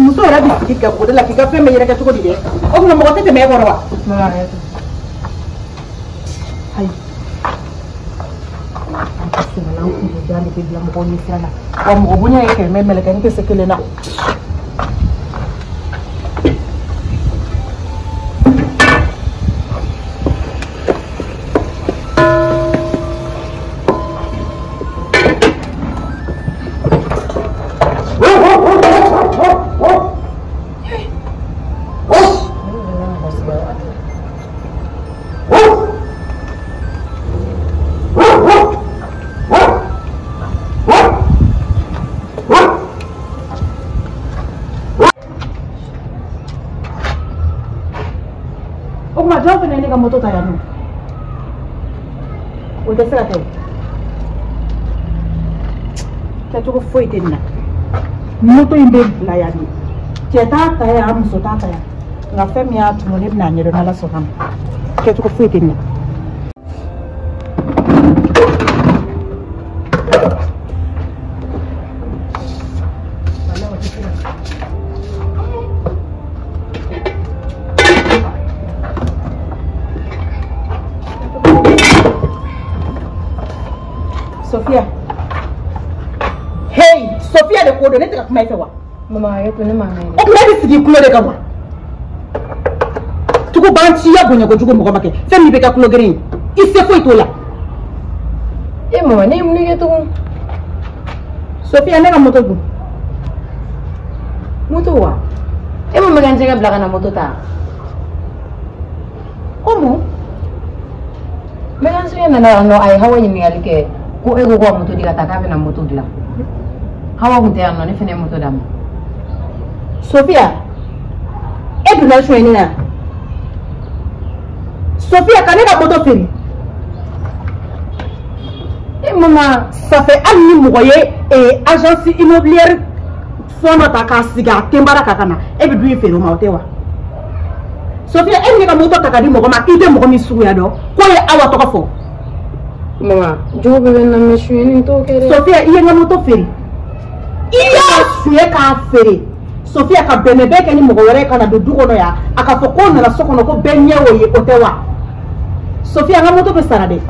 Muso yɛrɛ bɛ sigi ka o de la k'i ka fɛn bɛɛ yɛrɛkɛ cogo di dɛ? O tuma mɔgɔ tɛ tɛmɛ e kɔrɔ wa? Ayi. An ka sɛgɛn an kun jan de bɛ bila mɔgɔw ɲɛ sira la. Wa mɔgɔ bonya ye kɛmɛ mɛlɛkɛ ne tɛ se kelen na. O tuma jɔn fana ye ne ka moto ta yan nɔ? O tɛ se ka kɛ o. Kɛcogo foyi tɛ nin na. Moto in bɛ bila yan de. Cɛ t'a ta yan, muso t'a ta yan. Nka fɛn min y'a tunu ne bɛna a ɲɛdɔn n'Ala sɔnna ma. Kɛcogo foyi tɛ nin na. Sophia. Hey, Sophia de ko don ne tɛ ka kuma i fɛ wa? Mama hakɛ to ne m'a mɛn dɛ. O tuma e bɛ sigi i kulo de kan wa? Tugubanciya bonya kojugu mɔgɔ ma kɛ fɛn min bɛ kɛ kulo geren ye i se foyi t'o la. E mama ne ye mun kɛ tugun? Sophia ne ka moto dun. Moto wa? E ma mécanicien bila ka na moto ta? Ko mun? Mécanicien nana yan nɔ a ye Hawa ɲininkali kɛ. Ko e ko ko ka moto di ka taa k'a bɛna moto dilan. Hawa kun tɛ yan nɔ ne fana ye moto d'a ma. Sophia, e donna sonyɛni na? Sophia ka ne ka moto feere. E mama. Ça fait hali ni mɔgɔ ye agence immobilière fɛn dɔ ta k'a sigi a tenbara kan ka na e bɛ du in feere o ma o tɛ wa? Sophia e ni ne ka moto ta ka di mɔgɔ ma k'i tɛ mɔgɔ min suguya dɔn k'o ye Awa tɔgɔ fɔ. Mama, jogo bɛɛ bɛ n na mais sonyɛni t'o kɛ dɛ. Sophia i ye n ka moto feere. I y'a suɲɛ k'a feere. Sophia ka bɛnbɛn kɛ ni mɔgɔ wɛrɛ ye ka na don du kɔnɔ yan a ka fɔ k'o nana so kɔnɔ ko bɛɛ ɲɛ o ye o tɛ wa? Sophia n ka moto bɛ sara dɛ.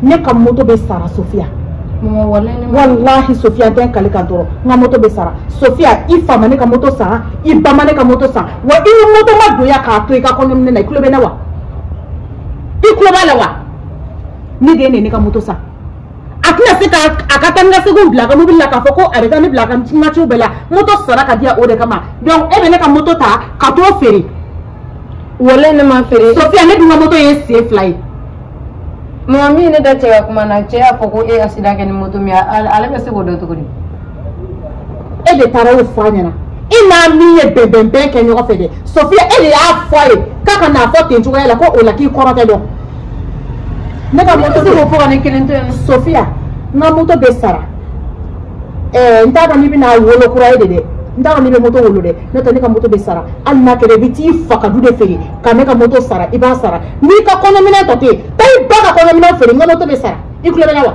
Ne ka moto bɛ sara Sophia. Mama walahi ne ma. Walahi Sophia n tɛ n kali kan tɔɔrɔ n ka moto bɛ sara. Sophia i fa ma ne ka moto san i ba ma ne ka moto san wa i ni moto ma don yan k'a to i ka kɔɲɔminɛ na i tulo bɛ ne wa? I tulo b'a la wa? Ne den de ye ne ka moto san. A tɛna se k'a ka taa ni ka seginw bila a ka mobili la k'a fɔ ko a bɛ taa ne bila a ka maciw bɛɛ la moto sara ka di yan o de kama donc e bɛ ne ka moto ta ka t'o feere. Walahi ne ma feere. Sophia ne dun ka moto ye sen fila ye. Mama min ye ne da cɛ ka kuma na cɛ y'a fɔ ko e ye accident kɛ ni moto min ye ale bɛ se k'o dɔn cogo di? E de taara o fɔ a ɲɛna. I n'a min ye bɛnbɛnbɛn kɛ ɲɔgɔn fɛ dɛ Sophia e de y'a fɔ a ye k'a ka n'a fɔ ten cogoya la ko o la k'i kɔrɔ tɛ dɔn. Ne ka moto se k'o fɔ ka ne kelen to yan. Sophia n ka moto bɛ sara. N t'a dɔn n'i bɛna wolo kura ye de dɛ. N t'a dɔn n'i bɛ moto wolo dɛ. N'o tɛ ne ka moto bɛ sara. Hali n'a kɛra i bɛ t'i fa ka du de feere ka ne ka moto sara i b'a sara. N'i ka kɔɲɔminɛn tɔ tɛ yen taa i ba ka kɔɲɔminɛn feere n ka moto bɛ sara. I tulo bɛ n na wa?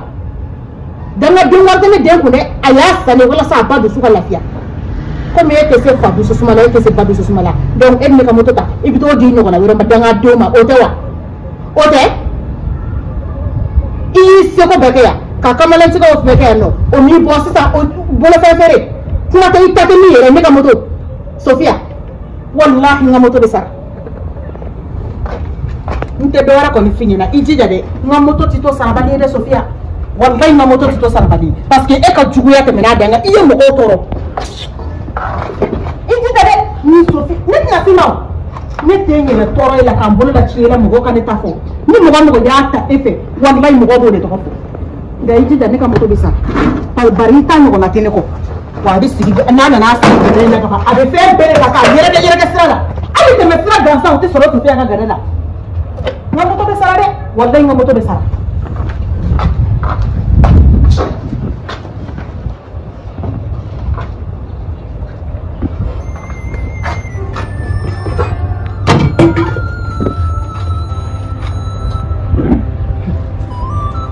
Dangaden wari tɛ ne den kun dɛ. A y'a san de walasa a ba dusu ka lafiya. Komi e tɛ se fa dusu suma la e tɛ se ba dusu suma la donc e bɛ ne ka moto ta i bɛ t'o di ɲɔgɔnna wɛrɛ ma dangadenw ma o tɛ wa? O tɛ? I y'i seko bɛɛ kɛ yan ka kamalentigiw bɛɛ kɛ yan nɔ o m'i bɔ sisan o bolofɛn feere kuma tɛ i ta tɛ min yɛrɛ ne ka moto Sophia walahi n ka moto bɛ sara. N tɛ dɔ wɛrɛ kɔni f'i ɲɛna i jija dɛ n ka moto tɛ to sarabali ye dɛ Sophia walahi n ka moto tɛ to sarabali parce que e ka juguya tɛmɛna a dan kan i ye mɔgɔw tɔɔrɔ i jija dɛ ni Sophia ne tɛna s'i ma o. Ne tɛ n yɛrɛ tɔɔrɔ e la k'an bolo la ci e la mɔgɔw ka ne ta fɔ ni mɔgɔ mɔgɔ y'a ta e fɛ walahi mɔgɔw b'o de tɔgɔ fɔ nka i jija ne ka moto bɛ sara bari i ta ɲɔgɔnna tɛ ne kɔ wa a bɛ sigi n'a nana a sigi gɛrɛ in na ka ban a bɛ fɛn bɛɛ de ta k'a yɛrɛkɛ yɛrɛkɛ sira la hali tɛmɛ sira gansan o tɛ sɔrɔ Sophia ka gɛrɛ la n ka moto bɛ sara dɛ walahi n ka moto bɛ sara.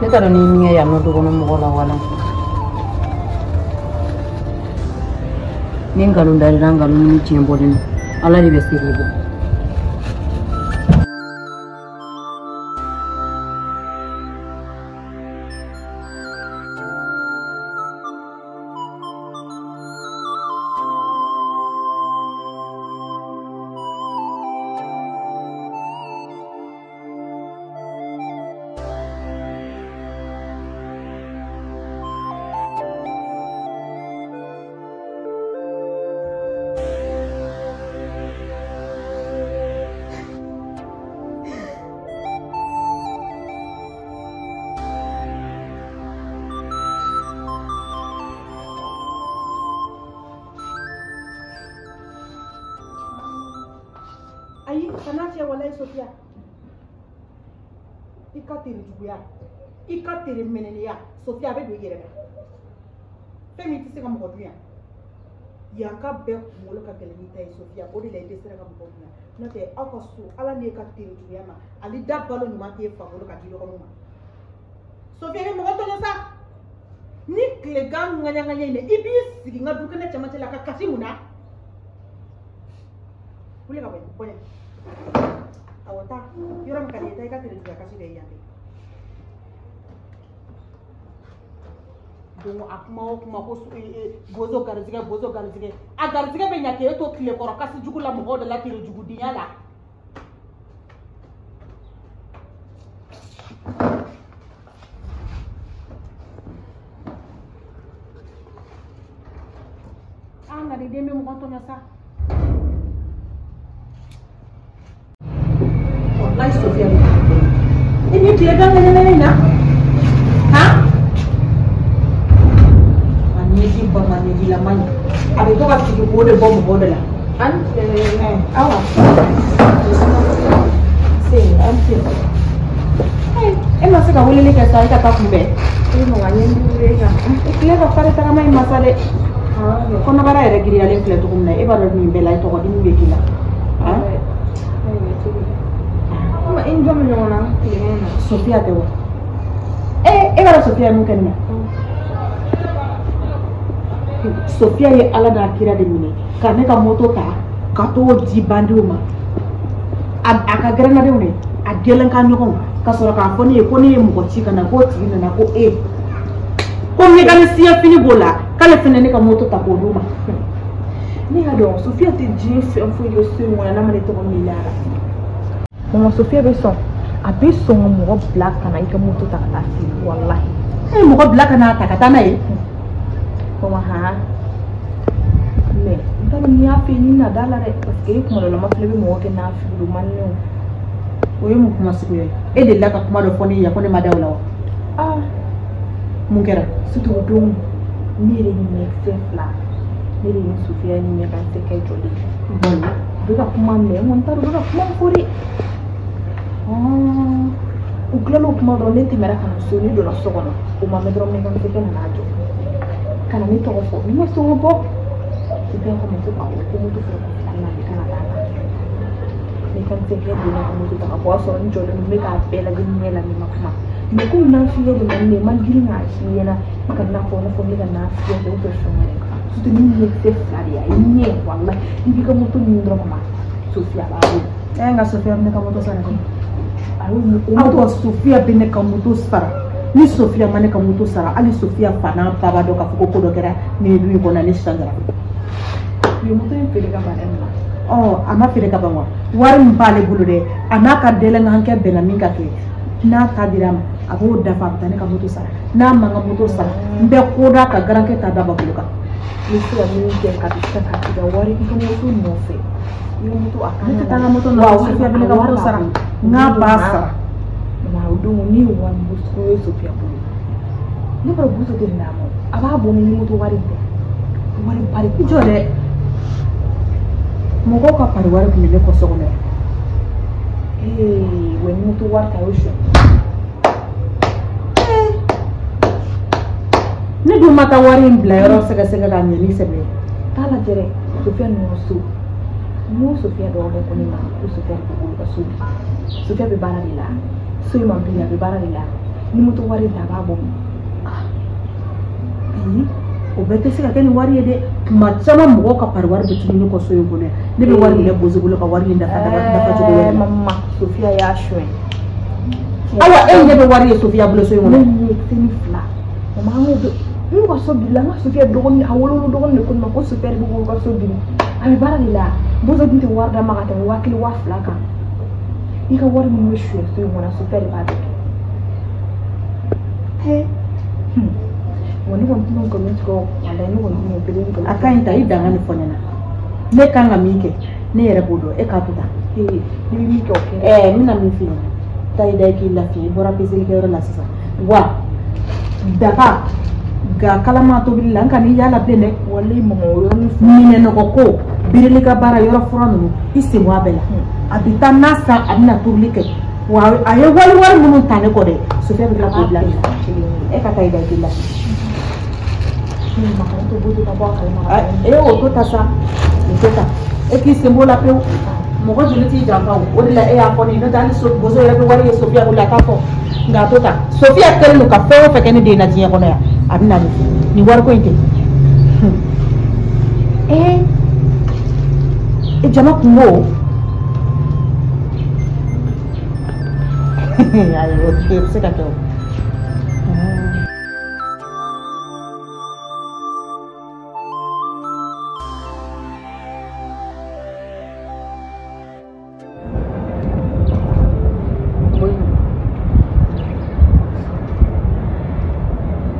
Ne t'a dɔn n'i ye min kɛ yan nɔ du kɔnɔ mɔgɔ la wala. Ni nkalon dar'i la nkalon min ni tiɲɛ bɔlen don Ala de bɛ se k'i bɔ. Ayi kana fiyɛ walayi Sofiya i ka tere juguya i ka tere mɛnɛniya Sofiya a bɛ don i yɛrɛ la fɛn min tɛ se ka mɔgɔ dun yan yan ka bɛɛ kunkolo ka gɛlɛn n'i ta ye Sofiya o de la i dɛsɛra ka mɔgɔ dun yan n'o tɛ aw ka so ala n'e ka tere juguya ma ale da balo ɲuman t'e fa bolo ka di dɔgɔninw ma Sofiya i bɛ mɔgɔ tɔɲɔ sa ni tilegan ŋaɲaŋaɲa in dɛ i b'i sigi n ka dukɛnɛ cɛmancɛ la ka kasi mun na wuli ka bɔ yen bɔ yen awɔ taa yɔrɔ min ka di i ye taa i ka tere juguya kasi kɛ yan dɛ donc a kuma o kuma ko bozo garizigɛ bozo garizigɛ a garizigɛ bɛ ɲa k'e to tile kɔrɔ kasi jugu la mɔgɔw de la tere jugudenya la. An nka nin den bɛ mɔgɔ tɔɲɔ sa. Wallahi Sofiya i ni tile gan ŋaɲaŋaɲa in na han a ɲɛji ba ma ɲɛjilama ɲi a bɛ to ka sigi k'o de bɔ mɔgɔw de la. An awa se an tile e ma se ka weleli kɛ sa i ka taa kunbɛn. E mɔgɔ ɲɛ duuru kan. I tile ka fari tagama in ma sa dɛ. Kɔnɔbara yɛrɛ giriyalen filɛ cogo min na e b'a dɔn nin bɛɛ la i tɔgɔ dimi bɛ k'i la. I ni jɔn bɛ ɲɔgɔn na tilegan na? Sofiya tɛ wa? E b'a dɔn Sofiya ye mun kɛ ne na? Sofiya ye Ala n'a kira de minɛ ka ne ka moto ta ka t'o di bandiw ma a ka gɛrɛnadenw de a gɛlɛnkan ɲɔgɔnw ka sɔrɔ k'a fɔ ne ye ko ne ye mɔgɔ ci ka na k'o tigi nana ko e ko mécanicien fini b'o la k'ale fɛnɛ ne ka moto ta k'o d'u ma. Ne y'a dɔn Sofiya tɛ diɲɛ fɛn foyi kɛ so in kɔnɔ n'a ma ne tɔgɔ miiri a la. Mama Sofiya bɛ sɔn a bɛ sɔn ka mɔgɔ bila ka na i ka moto ta ka taa feere walahi. E ye mɔgɔ bila ka na ta ka taa n'a ye. Mama han mais n t'a dɔn n'i y'a fɛ n'i na da la dɛ parce que e kuma dɔ la ma filɛ bɛ mɔgɔ kɛ n'a fili o man di ne o. O ye mun kuma suguya ye? E delila ka kuma dɔ fɔ ne ye ko ne ma da o la wa? Ah mun kɛra? Surtout o don ne yɛrɛ ni ɲɛkisɛ fila ne de ni Sofiya ni ɲɛkisɛ kɛ jɔlen. Bon u bɛ ka kuma mɛ n kɔni t'a dɔn u bɛ ka kuma min fɔ dɛ. U tilala o kuma dɔrɔn ne tɛmɛra ka na so ne donna so kɔnɔ o ma mɛn dɔrɔn mécanicien nana jɔ ka na ne tɔgɔ fɔ ne ma sɔn ka bɔ Sofiya ko ma ko awɔ ko moto fɛnɛ ko filanan de kana taa ta mécanicien donna ka moto ta ka bɔ o y'a sɔrɔ n jɔlen don n bɛ k'a bɛɛ lajɛ n ɲɛ la ne ma kuma mais komi nafiya de man di ne ye n ma girin k'a f'i ɲɛna ne ka n'a fɔ ne fɔ ne ka nafiya kɛ ou bien fɛn wɛrɛ surtout ni ɲɛkisɛ fila de ye a ye ɲɛ walahi i b'i ka moto ɲini dɔrɔn mama Sofiya b'a bolo. E nka Sofiya bɛ ne ka moto sara dɛ. Aw ka Sofiya bɛ ne ka moto sara ni Sofiya ma ne ka moto sara hali Sofiya fa n'a ba b'a dɔn k'a fɔ ko ko dɔ kɛra ne ye du in kɔnɔ ne sisan. U ye moto in feere ka ban dɛ. Ɔ a ma feere ka ban wa? Wari min b'ale bolo dɛ a n'a ka délinquant bɛnna min ka kɛ n'a ta dira a ma a b'o dafa a bɛ taa ne ka moto sara n'a ma n ka moto sara n bɛ ko d'a ka garankɛ ta da ba bolo kan. I bɛ se ka min kɛ ka sisan ka t'i ka wari i ka moto nɔfɛ i ka moto a kan ne tɛ taa n ka moto nɔfɛ Sofiya bɛ ne ka moto sara n k'a b'a sara. Mama o don ne ye wari mugu ye Sofiya bolo ne b'a dɔn Buso tɛ nin d'a ma a b'a bɔ ni moto wari tɛ wari ba de. I jɔ dɛ mɔgɔw ka pari wari tun bɛ ne kɔ so kɔnɔ yan. Ee wa ni moto wari ta y'o sɔrɔ. Ne dun ma taa wari in bila yɔrɔ sɛgɛsɛgɛ k'a ɲɛ ni sɛbɛ ye. Taa lajɛ dɛ Sofiya ninnu so n ko Sofiya dɔgɔkɛ ko ne ma ko Sofiya de bɛ olu ka so bi Sofiya bɛ baara de la so in ma bi a bɛ baara de la Ni moto wari da a b'a bɔ min? Ayi, o bɛɛ tɛ se ka kɛ ni wari ye dɛ. Tuma caman mɔgɔw ka pari wari bɛ tunu ne kɔ so in kɔnɔ yan. Ne bɛ wari minɛ Bozo bolo ka wari in dafa dafa cogo wɛrɛ la. Mama, Sofia y'a suɲɛ. Awa, e ɲɛ bɛ wari ye Sofia bolo so in kɔnɔ. Ne ɲɛ ye fɛn fila. Mama, an k'o bɛ n'u ka so bili la, n ka Sofia dɔgɔnin, a wolola dɔgɔnin de ko ne ma ko Sofia de bɛ k'u ka so bili. A bɛ baara de la. Bozo dun tɛ wari d'a ma ka tɛmɛ 1000 2000 kan. I ka wari min bɛ suɲɛ so in kɔnɔ, Sofia de b'a bɛɛ kɛ. Wa ne kɔni tɛna nkalon tigɛ o, walayi ne kɔni tɛna o kelen nkalon. A ka ɲi ta, i danga nin fɔ ɲɛna. Ne kan ka min kɛ, ne yɛrɛ b'o dɔn, e k'a to tan. Ee, ne bɛ min kɛ o kɛ. Ɛɛ, n bɛna min f'i ɲɛna. Taa i da i k'i lafiya, i bɔra peseli kɛyɔrɔ la sisan. Wa daga ga kalama tobili la, n kan'i yaala bilen dɛ. Walayi mama, o yɔrɔnin fɔ. Minɛnɔgɔ ko, birili ka baara, yɔrɔ fura ninnu, i sen bɔ a bɛɛ la. A bɛ taa n'a san, a bɛna tobili kɛ. Wa a ye wali wari minnu ta ne kɔ dɛ, Sofia bɛ tila k'o bila ne la. E ka taa i da i k'i lafiya. E o to ta sa, o to ta. E k'i sen b'o la pewu. Mɔgɔ joli t'i janfa o, o de la e y'a fɔ ne ye, n'o tɛ hali Bozo yɛrɛ bɛ wari ye Sofia bolo, a t'a fɔ. Nka a to ta. Sofia kɛlen don ka fɛn o fɛn kɛ ne den na diɲɛ kɔnɔ yan, a bɛ na nin wariko in tɛ. Ee, e jama kungo. Ayi, o tɛ se ka kɛ o.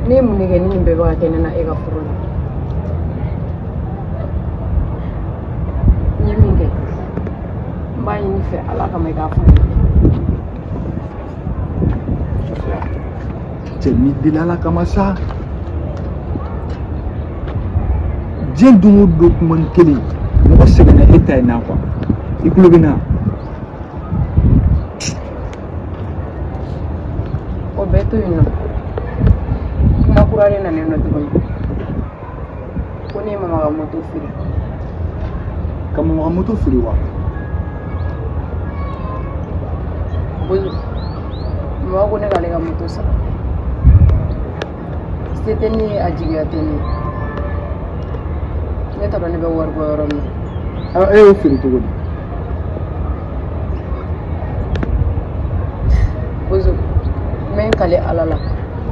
Ne ye mun de kɛ ni nin bɛɛ bɛ ka kɛ ne na e ka furu la? N ye min kɛ, n b'a ɲini fɛ Ala kama i k'a fɔ ne ɲɛna. Cɛ, n'i deli Ala kama sa. Diɲɛ don o don kuma ni kelen, mɔgɔ sɛgɛnna e ta in na quoi. I tulo bɛ n na? O bɛɛ to yen nɔ. Kuma kura de nana nɔ tuguni. Ko ne ye mama ka moto feere. Ka mama ka moto feere wa? Bozo, mama ko ne k'ale ka moto sara. Se tɛ ne ye, a jigiya tɛ ne ye. Ne t'a dɔn ne bɛ wari bɔ yɔrɔ min na. E y'o feere cogo di? Bozo, n bɛ n kale Ala la,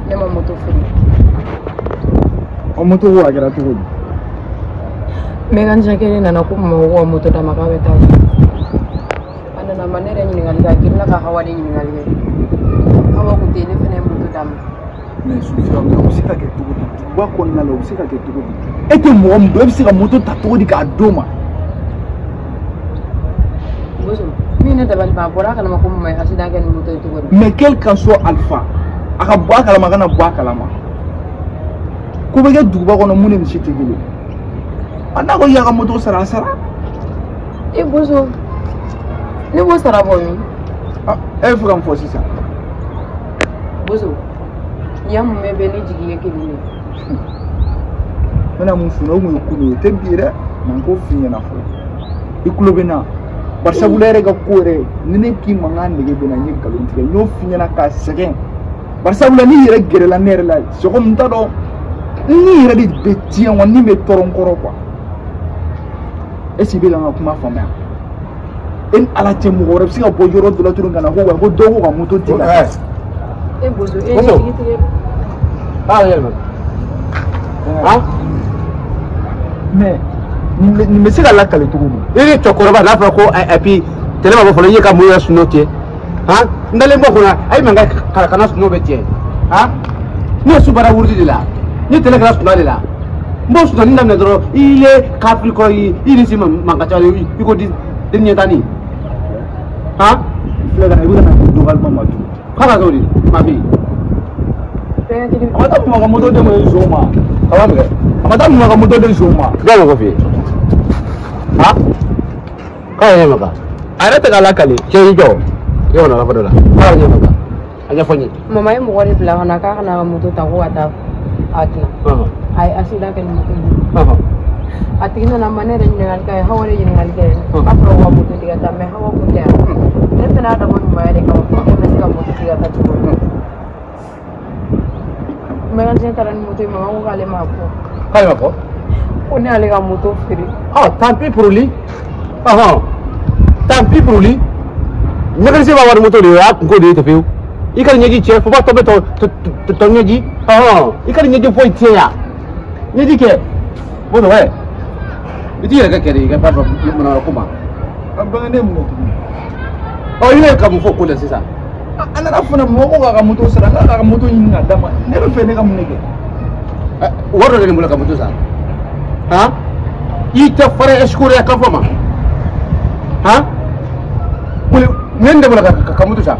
ne ma moto feere. O moto ko a kɛra cogo di? Mécanicien kelen nana ko mama ko ka moto d'a ma k'a bɛ taa. A nana ma ne yɛrɛ ɲininkali kɛ, a girinna ka Hawa de ɲininkali kɛ. Hawa kun tɛ yen, ne fana ye moto d'a ma. Mais Sofia, o bɛ se ka kɛ cogo di? Duguba kɔnɔna la, o bɛ se ka kɛ cogo di? E tɛ mɔgɔ min dɔn, e bɛ se ka moto ta cogo di k'a d'o ma? Bozo, min ne dabali ban, a bɔra a kalama ko mama ye accident kɛ ni moto ye cogo di? Mais quel qu'en soit Alpha, a ka bɔ a kalama, a kana bɔ a kalama. Ko bɛ kɛ duguba kɔnɔ, mun ni misi tɛ kelen. A n'a ko i y'a ka moto sara, a sara. E Bozo, ne b'o sara bɔ min? E bɛ fɛ ka mun fɔ sisan? Bozo, ɲɛ mun bɛ bɛn ne jigi ye kelen ye. N bɛna mun f'i ɲɛna, o kun ye kunun ye, o tɛ bi ye dɛ. Mais n k'o f'i ɲɛna fɔlɔ. I tulo bɛ n na. Bari sabula e yɛrɛ ka ko yɛrɛ, ni ne k'i ma n k'a nege bɛ n na, n ye nkalon tigɛ. N y'o f'i ɲɛna k'a sɛgɛn. Bari sabula n'i yɛrɛ gɛrɛla ne yɛrɛ la, c'est comme n t'a dɔn, n ni yɛrɛ de bɛ tiɲɛ wa, ni bɛ tɔɔrɔ n kɔrɔ quoi. Est-ce que i bɛ ka n ka kuma faamuya? E ni Ala cɛ, mɔgɔ wɛrɛ bɛ se ka bɔ yɔrɔ dɔ la tuguni ka na ko wa ko dɔ ko ka moto di ka taa. E Bozo, e ye ne jigi tigɛ. Ah, yɛlɛma. Han? Mais nin bɛ se ka lakale cogo di? E ni cɛkɔrɔba n'a fɔra ko et puis tɛnɛ ma bɔ fɔlɔ, i ye ka mun yɛrɛ sunɔ tiɲɛ. Han? N dalen bɔ kunna, a ye mankan kana sunɔ bɛ tiɲɛ. Han? Ne ye subara wurudi de la. Ne tɛnɛ kɛra sunɔ de la. N b'o sunɔni daminɛ dɔrɔn, i ye kafiri kɔrɔ, i ni si mankan caman i ko den ɲɛtani. Han? I filɛ ka na, i bɛ ka na dɔgɔyalima ma tugun. K'a ka kɛ o de ye, ma fille. A ma taa mama ka moto di zon ma. A b'a minɛ. A ma taa mama ka moto di zon ma. Jɔn bɛ ko f'i ye? Han? K'a ye ɲɛ ma. A yɛrɛ tɛ k'a lakale. Cɛ i jɔ. I kana fɔ dɔ la. K'a ye ɲɛ ma. A ɲɛfɔ n ye. Mama ye mɔgɔ de bila ka na k'a kana ka moto ta ko ka taa a dilan. A ye accident kɛ ni moto ye. A tigi nana ma ne yɛrɛ ɲininkali kɛ, a ye Hawa de ɲininkali kɛ. K'a fɔra ko ka moto di ka taa, mais Hawa kun tɛ yan. Ne fana y'a dabɔ ɲumanya de kama pour que n bɛ se ka moto di ka taa cogo min. Mécanicien taara ni moto ye, mama ko k'ale m'a fɔ. K'ale m'a fɔ? Ko ne y'ale ka moto feere. Ah, tant pis pour lui. Ɔhɔn, tant pis pour lui. Mécanicien b'a wari moto de ye, o y'a kunko de ye pewu. I ka ɲɛji cɛ, faut pas tomber ton ɲɛji. Ɔhɔn, i ka ɲɛji foyi tiɲɛ yan. Ɲɛji kɛ. Bon, ouais. I t'i yɛrɛ kɛ kɛ de, i ka ba mana ko ma. A bɛnkɛ ne ye mun kɛ tuguni? Ɔ, i bɛ ka mun fɔ ko la sisan? A nana fana mɔgɔ ko k'a ka moto sara, n k'a ka moto ɲini k'a d'a ma. Ne bɛ fɛ ne ka mun de kɛ? Wari dɔ de bɛ n bolo ka moto san. Han? I tɛ fara escoria kan fɔ ma. Han? Wuli, ne de bolo ka moto san.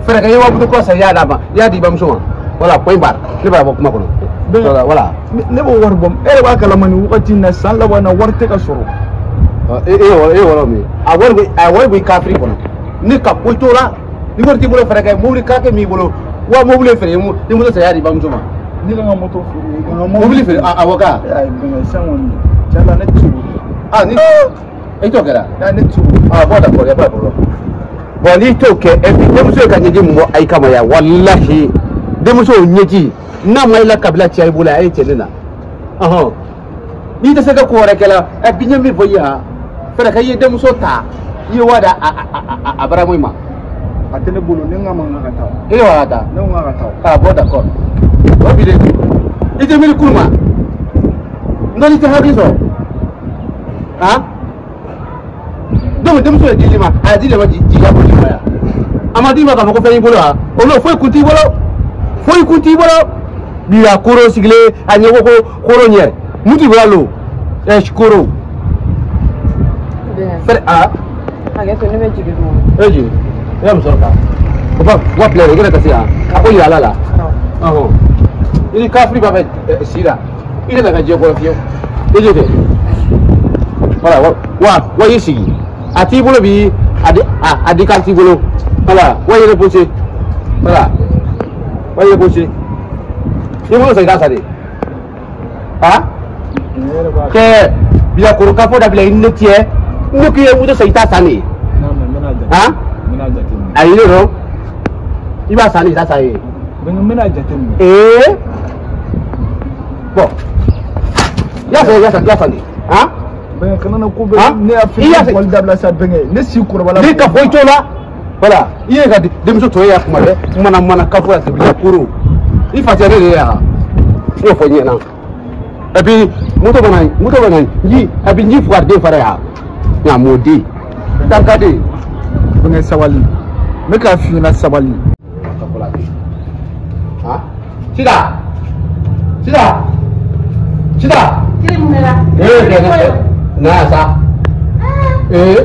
Fɛɛrɛ kɛ i ye wa moto kura san, i y'a d'a ma, i y'a di i bamuso ma. Voilà, point barre. Ne b'a bɔ kuma kɔnɔ. Voilà, voilà. Ne b'o wari bɔ, e yɛrɛ b'a kalama nin wagati in na, san laban na wari tɛ ka sɔrɔ. E e wɔrɔ min ye, a wari bɛ i kafiri kɔnɔ. Ne ka ko t'o la. Ni wari t'i bolo, fɛɛrɛ kɛ mobili k'a kɛ m'i bolo. Wa mobili feere, ni moto san, i y'a di i bamuso ma. Ne ka n ka moto feere, ka n ka mobili feere, awɔ ka. Ayi bɛnkɛ, sisan kɔni, tiɲɛ la ne tɛ se k'o kɛ. Ah, ni e t'o kɛra? Ne tɛ se k'o kɛ. Ah bon, d'accord, y a pas de problème. Bon, n'i t'o kɛ, et puis denmuso ye ka ɲɛji mun bɔ a kama yan, walahi denmuso ɲɛji n'a ma i la kabila caya i bolo, a ye cɛ ne na. Ɔhɔn, n'i tɛ se ka ko wɛrɛ kɛ la, ɛ bi n ye min fɔ i ye han, fɛɛrɛ kɛ i ye denmuso ta, i ye waa da a baramu ma. A tɛ ne bolo, ne ko a ma n ka taa. E wa ka taa? Ne ko n ka taa. Ah bon, d'accord. O bi de, i tɛ miiri kulu ma, nka n'i tɛ hakili sɔrɔ, han? Donc denmuso ye dili ma, a ye dili ma jiya bolo ma yan. A ma d'i ma k'a fɔ ko fɛn y'i bolo wa? O n'o foyi kun t'i bolo, foyi kun t'i bolo. Bi a koro sigilen, a ɲɛ ko koro ɲɛ, mun t'i bolo lo? Ɛ koro. Fɛrɛ a. Hakɛ to, ne bɛ jigin duguma. E jigin, e ka muso ta. O ba wa bila i kana kasi yan. A ko yira Ala la. Ɔhɔn. I ni kafiri b'a fɛ si la. I tɛ na ka diɲɛ kɔrɔ fiyewu. I jɔ tɛ. Voilà, wa y'i sigi. A t'i bolo bi, a di kan t'i bolo. Voilà, wa yɛrɛ pose. Voilà. Wa yɛrɛ pose. I bolo sa i k'a sa de. Ha? Kɛ bilakoro kafo dabila i ni ne cɛ. Ne k'i ye moto san i t'a san de. Han? Ayi ne dɔn. I b'a san de, i t'a san ye. N bɛna jateminɛ. Ee. Bon. I y'a san, i y'a san, i y'a san de. Han? Bɛnkɛ kana na ko bɛɛ ne y'a f'i ye wali dabila sa bɛnkɛ, ne si kɔrɔbala. Ne ka foyi t'o la. Voilà, i ye ka denmuso tɔ ye ya kuma bɛɛ, mana mana kafo ya bilakoro. I fa tɛ ne de ye yan. Ne y'o fɔ n ɲɛna. Et puis moto bana nji, et puis nji fugariden fara yan. Ɲamɔden. Dankaden. Bɛnkɛ sabali. N bɛ k'a f'i ɲɛna sabali. Han? Sida. Sida. Sida. Kiri mun de la? Ee, na sa. Ee.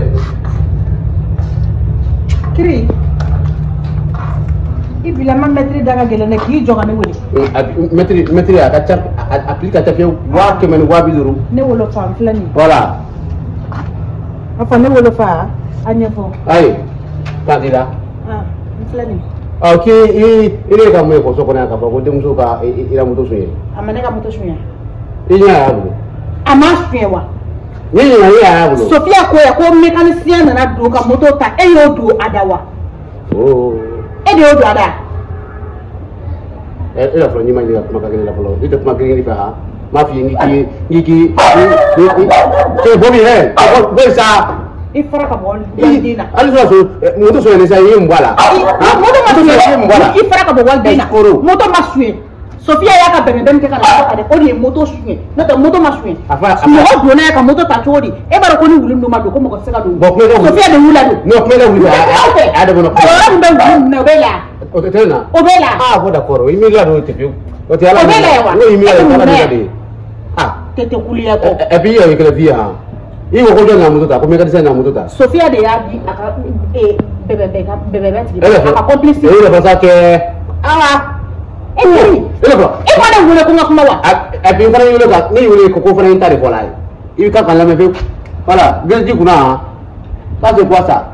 Kiri. I bilama mɛtiri da ka gɛlɛn dɛ, k'i jɔ ka ne wele. Mɛtiri a ka ca, a prix ka ca fiyewu, 100 000 ni 50 000. Ne wolo fa n filɛ nin ye. Voilà. A fɔ ne wolo fa, a ɲɛfɔ. Ayi, k'a di la. Ah, n filɛ nin ye. Ɔ k'i i ne ka mun ye kɔsɔ kɔnɔ yan k'a fɔ ko denmuso ka i la moto suɲɛ. A ma ne ka moto suɲɛ. I ɲɛ y'a bolo. A ma suɲɛ wa? Ne ɲinɛ i y'a bolo. Sofiya ko yan ko mécanicien nana don ka moto ta, e y'o don a da wa? Oh. E de y'o don a da. E la fɔlɔ n'i ma ɲɛ ka kuma ka gɛlɛn la fɔlɔ, i tɛ kuma girin fɛ han. N m'a f'i ye n k'i cɛ bɔ min yɛrɛ, bɔ sa. I fara ka bɔ waliden na. Hali sɔrɔ moto suɲɛ sa i ye mun bɔ a la? Moto ma suɲɛ. I fara ka bɔ waliden na. Moto ma suɲɛ. Sofiya y'a ka bɛnbɛn kɛ ka na moto ta dɛ, o de ye moto suɲɛ. N'o tɛ moto ma suɲɛ. Mɔgɔ donna yan ka moto ta cogo di? E b'a dɔn ko ni wulu ninnu ma don ko mɔgɔ tɛ se ka don. Bon, Sofiya de wula don. Non, kuma ka wuli. A de bɔnna. Kɔlɔlɔ min bɛ wulu ninnu na, o bɛ la. O tɛ na. O bɛ la. Ah bon, d'accord. I miiri la don tɛ fiyewu. O tɛ ala. O bɛ la yan wa? N ko i miiri la ala de ye. Ah. Tɛ kuliya kɔ. Et puis i yɛrɛ kɛra fi ye han. I ko ko jɔn na moto ta, ko mécanicien na moto ta. Sofiya de y'a di a ka bɛbɛbɛ tigi ma. A ka complice. E yɛrɛ fasa kɛ. Awa. E teri. E yɛrɛ fɔ. E ma ne wele ko n ka kuma wa? Et puis n fana y'i wele ka ne y'i wele ko fana ye n ta de fɔ la ye. I bɛ ka lamɛn pewu. Voilà, gɛrɛji kunna han. Ça c'est quoi ça?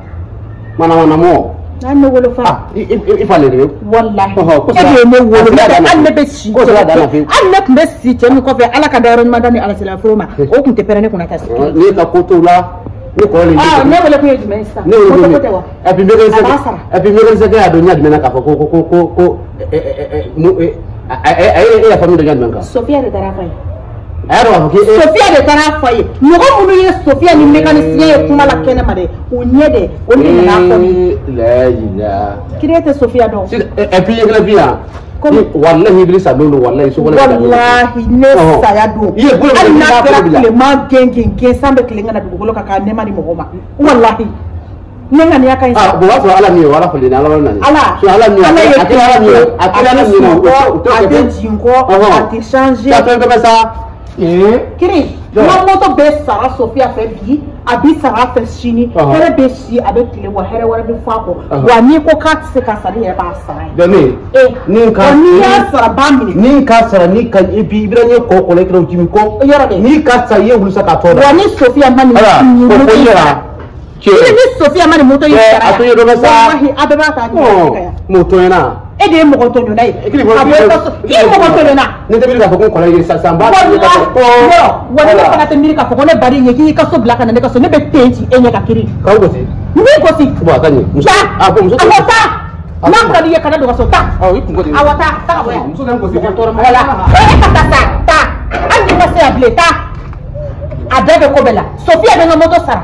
Mana mɔ. N'a ne wolo fa. Ah, i fa le de pewu. Walahi. E de ye ne wolo. Hali ne bɛ si. Hali ne tun bɛ si cɛ min kɔfɛ, Ala ka dayɔrɔ ɲuman da ni Ala sela furu ma, o tun tɛ pɛrɛn ne kunna ka sigi. Ne ka ko t'o la. Ne kɔrɔ ni. Ah, ne wele kun ye jumɛn ye sisan? Ne wele kun ye. Tɛ wa? Et puis mécanicien. Et puis mécanicien y'a don ɲɛ jumɛn na k'a fɔ ko E y'a faamu de jumɛn kan? Sofia de taara f'a ye. A y'a dɔn k'a fɔ k'e. Sofia de taara f'a ye. Mɔgɔ minnu ye Sofia ni mécanicien ye kuma la kɛnɛ ma dɛ, o ɲɛ dɛ, olu de nana fɔ ne. Layi. Kiri e tɛ Sofia dɔn. Et puis i ye kelen fi yan. Walahi ibili sa don walahi so kɔnɔ. Walahi ne saya don. I ye bolo hali n'a kɛra tilema gɛn gɛn gɛn san bɛ tilen ka na dugukolo kan k'a nɛma di mɔgɔ ma. Walahi. Ne ŋaniya ka ɲi sa. Ah bon, o b'a sɔrɔ Ala min ye o Ala falen Ala nana. Ala. Ala min ye a kɛra Ala min ye a kɛra Ala min ye o a tɛ jigin kɔ a tɛ changer. Taa fɛn fɛn sa. Kiri n ka moto bɛ sara Sofia fɛ bi a bɛ sara a fɛ sini hɛrɛ bɛ si a bɛ tile wa hɛrɛ wɛrɛ bɛ fɔ a kɔ wa n'i ko k'a tɛ se ka sara i yɛrɛ b'a sara ye. Dɔnni. Ni n ka n'i y'a sara b'a minɛ. Ni n ka sara ni ka et puis i bɛna n ye kɔ kɔlɔn i kɛra o jimi kɔ. Yɔrɔ de. N'i ka sa i ye wulu sa k'a tɔ da. Wa ni Sofia ma nin moto in sara. Ni Sofia ma nin moto in sara a to ye dɔ bɛ sa. Walahi a bɛɛ b'a ta ɲɔgɔn Moto ɲɛna. E de ye mɔgɔ tɔɲɔna ye. Ka bɔ i ka so i ye mɔgɔ tɔɲɔna. Ne tɛ miiri k'a fɔ ko n kɔrɔ ye sisan ba. Walahi yɔrɔ wa ne fana tɛ miiri k'a fɔ ko ne baden ye k'i ka so bila ka na ne ka so ne bɛ ten ci e ɲɛ ka kiri. K'aw gosi. N b'i gosi. Bon a ka ɲɛ. Muso taa a ko muso. Awɔ taa. N'a ka di i ye kana don ka so taa. Awɔ i kun ko de. Awɔ taa taa ka bɔ yan. Muso tɛ n gosi. Mɔgɔ tɔɔrɔ ma. Wala e ka taa taa taa hali n'i ma se yan bilen taa. A bɛɛ bɛ ko bɛɛ la Sofia bɛ n ka moto sara.